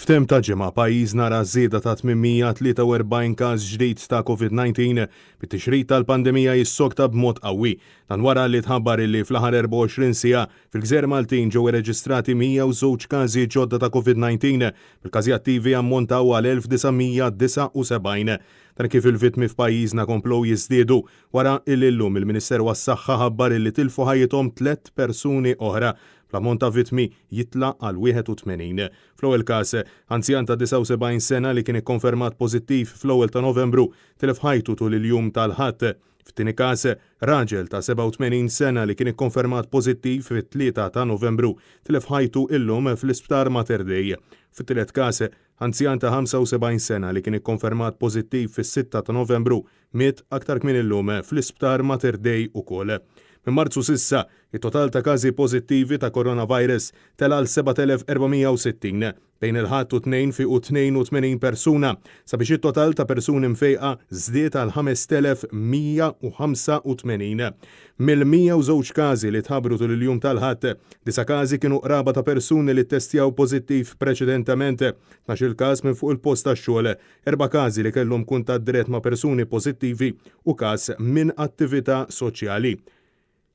F'temp ta' ġimgħa, pajjiżna ra żieda ta' 843 każ ġdid ta' Covid-19, bit-tixrid tal-pandemija jissokta b'mod qawwi. Dan wara li tħabbar illi fl-aħħar 24 siegħa, fil-gżejjer Maltin ġew irreġistrati 102 każi ġodda ta' Covid-19, bil-każi attivi jammontaw għal 1,979. Dan kif il-vittmi f'pajjiżna komplew jiżdiedu wara illi llum il-Ministeru għas-Saħħa ħabbar illi tilfu ħajjithom tlett persuni oħra, bl-ammont ta' vittmi jitla' għal 81. Fl-ewwel każ, anzjan ta' 79 sena li kien ikkonfermat pożittiv fl-ewwel ta' Novembru tilef ħajtu tul il-jum tal-Ħadd. Fit-tieni każ, raġel ta' 87 sena li kien ikkonfermat pożittiv fit-3 ta' Novembru tilef ħajtu illum fl-Isptar Mater Dei. Fit-tielet każ, anzjan ta' 75 sena li kien ikkonfermat pożittiv fis-sitta ta' Novembru Miet aktar kmieni llum fl-Isptar Mater Dei ukoll. Minn Marzu s'issa, it-total ta' każi pożittivi ta' coronavirus tela' għal 7,460. Bejn il-Ħadd u t-Tnejn fiequ 82 persuna, sabiex it-total ta' persuni mfejqa żdied għal 5,185. Mill-102 każi li tħabbru tul il-jum tal-Ħadd, disa' każi kienu qraba ta' persuni li ttestjaw pożittiv preċedentement, 12-il każ minn fuq il-post tax-xogħol, Erba' każi li kellhom kuntatt dirett ma' persuni pożittivi u każ minn attività soċjali.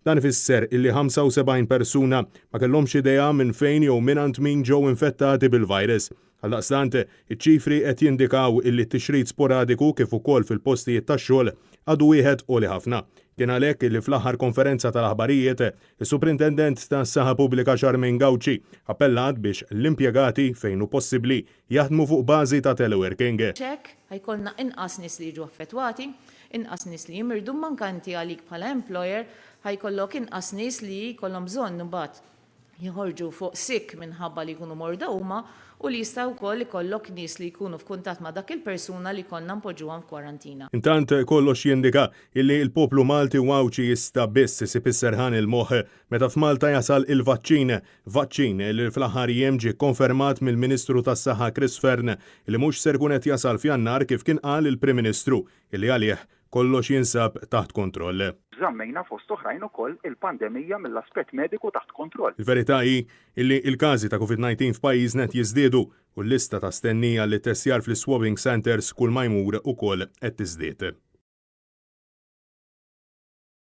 Dan ifisser illi 75 persuna ma kellhomx idea minn fejn jew mingħand min ġew infettati bil-virus. Għaldaqstant, iċ-ċifri qed jindikaw illi t-tixrid sporadiku kif ukoll fil-postijiet tax-xogħol għadu wieħed għoli ħafna. Kien għalhekk illi fl-aħħar konferenza tal-aħbarijiet, is-Suprintendent tas-Saħħa Pubblika Charmaine Gauci appellat biex l-impjegati, fejn hu possibbli, Jaħdmu fuq bażi ta' teleworking. B'hekk, ħa jkollna inqas nies li jiġu affettwati, inqas nies li jimirdu, imma anke inti għalik bħala employer ħa jkollok inqas nies li jkollhom bżonn imbagħad joħorġu fuq sick minħabba li jkunu morda huma u li jista' wkoll ikollok nies li jkunu f'kuntatt ma' dak il-persuna li jkollna npoġġuhom f'kwarantina. Intant, kollox jindika illi l-poplu Malti u Għawdxi jista' biss isib is-serħan il-moħħ meta f'Malta jasal il-vaċċin Vaċċin li fl-aħħar jiem ġie kkonfermat mill-Ministru tas-Saħħa Chris Fearne li mhux ser ikun qed jasal f'Jannar kif kien qal il-Prim Ministru illi għalih kollox jinsab taħt kontroll. Żammejna fost oħrajn ukoll il-pandemija mill-aspett mediku taħt kontroll. Il-verità hi illi l-każi ta' Covid 19 f'pajjiżna qed jiżdiedu u l-lista ta' stennija għall-ittestjar fl-iswabbing centres kull ma jmur ukoll qed tiżdied.